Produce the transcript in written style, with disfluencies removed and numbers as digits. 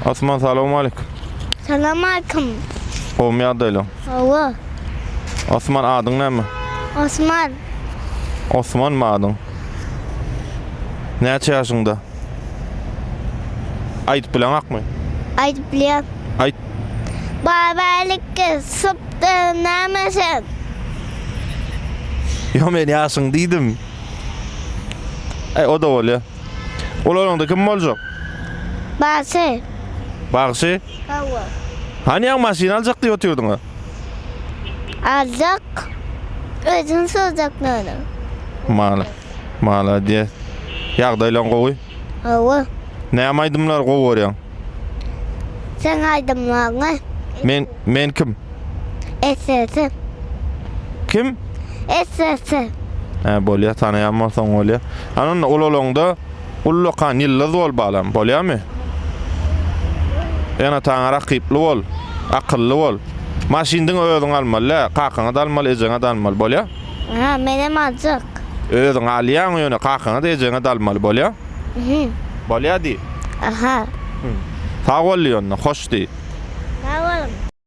Osman salowmaleýkim. Salamaleýkim. Gowumy ýagdaýlaň? Hawa. Osman adyň näme? Osman. Osmanmy adyň? Näçe ýaşyňda? Aýdyp bileňakmy? Aýdyp bilýän. Aýt. Babalikge sypdy näme sen? Ýo men ýaşyň diýdim. Äý o-da bolýa. Ulanyňda kim boljak? Bagşy. Bagşy? Hawa. Hany ýaňy maşyn aljak diýip otyrdyň-a? Aljak. Özüň sorjak ýöne. Mala. Malades. Ýagdaýlaň gowy? Hawa. Näme aýdymlary gowy görýäň? Seň aýdymlaryňy. Men men kim? Esesi. Kim? Esesi. Hä bolýa tanaýan bolsaň bolýa. Ana onda ulalaňda ullakan ýyldyz bol balam bolýamy? Ene ataňa rakyply bol. Akylly bol. Maşyn diňe özüň almaly dä. Kakaňa da almaly, ejeňe de almaly bolýa? Hä menem aljak. Özüň alýaň ýöne kakaňa da ejeňe de almaly bolýa? Mhm. Bolýa diý. Aha. Sag bol diý onda, hoş diý.